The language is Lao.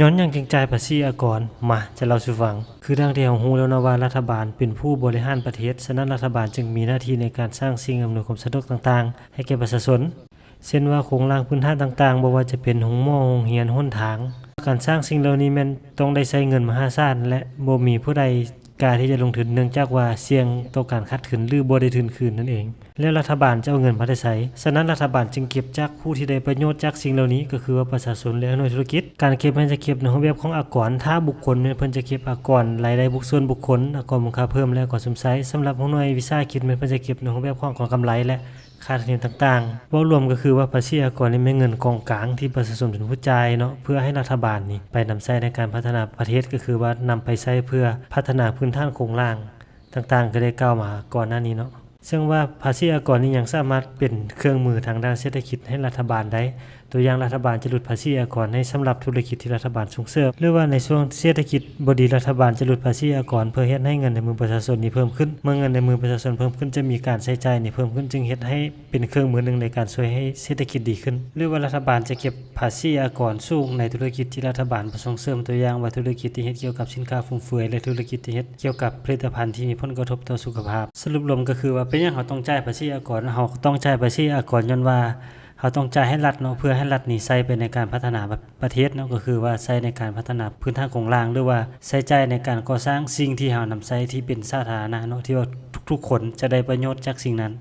ຍ້ອນຫຍັງຈຶ່ງຈ່າຍພາສີອາກອນ? ມາ ຈະເລົ່າສູ່ຟັງ. ຄືດັ່ງທີ່ເຮົາຮູ້ແລ້ວເນາະວ່າ ລັດຖະບານເປັນຜູ້ບໍລິຫານປະເທດ, ສະນັ້ນລັດຖະບານຈຶ່ງມີໜ້າທີ່ໃນການສ້າງສິ່ງອຳນວຍຄວາມສະດວກຕ່າງໆໃຫ້ແກ່ປະຊາຊົນ, ເຊັ່ນວ່າໂຄງລ່າງພື້ນຖານຕ່າງໆ, ບໍ່ວ່າຈະເປັນໂຮງໝໍ, ໂຮງຮຽນ, ຫົນທາງ. ການສ້າງສິ່ງເຫຼົ່ານີ້ແມ່ນຕ້ອງໄດ້ໃຊ້ເງິນມະຫາສານ ແລະ ບໍ່ມີຜູ້ໃດ ກ້າທີ່ຈະລົງທຶນ ເນື່ອງຈາກວ່າສ່ຽງຕໍ່ການຂາດທຶນ ຫຼື ບໍ່ໄດ້ທຶນຄືນນັ້ນເອງ. ແລ້ວລັດຖະບານຈະເອົາເງິນມາແຕ່ໃສ? ສະນັ້ນລັດຖະບານຈຶ່ງເກັບຈາກຜູ້ທີ່ໄດ້ປະໂຫຍດຈາກສິ່ງເຫຼົ່ານີ້ ກໍຄືວ່າປະຊາຊົນ ແລະ ໜ່ວຍທຸລະກິດ. ການເກັບແມ່ນຈະເກັບໃນຮູບແບບຂອງອາກອນ, ຖ້າບຸກຄົນແມ່ນເພິ່ນຈະເກັບອາກອນລາຍໄດ້ບຸກສ່ວນບຸກຄົນ, ອາກອນມູນຄ່າເພີ່ມ ແລະ ອາກອນຊຸມໃຊ້. ສຳລັບຫົວໜ່ວຍວິສາຫະກິດແມ່ນເພິ່ນຈະເກັບໃນຮູບແບບຂອງອາກອນກຳໄລ ແລະ ຄ່າທຳນຽມຕ່າງໆ. ເວົ້າລວມກໍຄືວ່າພາສີອາກອນນີ້ແມ່ນເງິນກອງກາງທີ່ປະຊາຊົນເປັນຜູ້ຈ່າຍເນາະ ເພື່ອໃຫ້ລັດຖະບານນີ້ໄປນຳໃຊ້ໃນການພັດທະນາປະເທດ, ກໍຄືວ່ານຳໄປໃຊ້ເພື່ອພັດທະນາພື້ນຖານໂຄງລ່າງຕ່າງໆ ຄືໄດ້ກ່າວມາກ່ອນໜ້ານີ້ເນາະ. ເຊິ່ງວ່າພາສີອາກອນນີ້ຍັງສາມາດເປັນເຄື່ອງມືທາງດ້ານເສດຖະກິດໃຫ້ລັດຖະບານໄດ້. ຕົວຢ່າງລັດຖະບານຈະຫຼຸດພາສີອາກອນໃຫ້ສຳລັບທຸລະກິດທີ່ລັດຖະບານສົ່ງເສີມ ຫຼືວ່າໃນຊ່ວງເສດຖະກິດບໍ່ດີ ລັດຖະບານຈະຫຼຸດພາສີອາກອນເພື່ອເຮັດໃຫ້ເງິນໃນມືປະຊາຊົນນີ້ເພີ່ມຂຶ້ນ. ເມື່ອເງິນໃນມືປະຊາຊົນເພີ່ມຂຶ້ນ ຈະມີການໃຊ້ຈ່າຍນີ້ເພີ່ມຂຶ້ນ ຈຶ່ງເຮັດໃຫ້ ເປັນເຄື່ອງມືໜຶ່ງໃນການຊ່ວຍໃຫ້ເສດຖະກິດດີຂຶ້ນ ຫຼືວ່າລັດຖະບານຈະເກັບພາສີອາກອນສູງໃນທຸລະກິດທີ່ລັດຖະບານບໍ່ສົ່ງເສີມ, ຕົວຢ່າງວ່າທຸລະກິດທີ່ເຮັດກ່ຽວກັບສິນຄ້າຟຸມເຟືອຍ ແລະ ທຸລະກິດທີ່ເຮັດກ່ຽວກັບຜະລິດຕະພັນທີ່ມີຜົນກະທົບຕໍ່ສຸຂະພາບ. ສະຫຼຸບລວມກໍຄືວ່າ ເປັນຫຍັງເຮົາຕ້ອງຈ່າຍພາສີອາກອນ? ເຮົາຕ້ອງຈ່າຍພາສີອາກອນຍ້ອນວ່າເຮົາຕ້ອງຈ່າຍໃຫ້ລັດເນາະ, ເພື່ອໃຫ້ລັດນີ້ໃຊ້ໄປໃນການພັດທະນາປະເທດເນາະ, ກໍຄືວ່າໃຊ້ໃນການພັດທະນາພື້ນຖານໂຄງລ່າງ ຫຼືວ່າໃຊ້ຈ່າຍໃນການກໍ່ສ້າງສິ່ງທີ່ເຮົານຳໃຊ້ທີ່ເປັນສາທາລະນະເນາະ, ທີ່ວ່າທຸກໆຄົນຈະໄດ້ປະໂຫຍດຈາກສິ່ງນັ້ນ.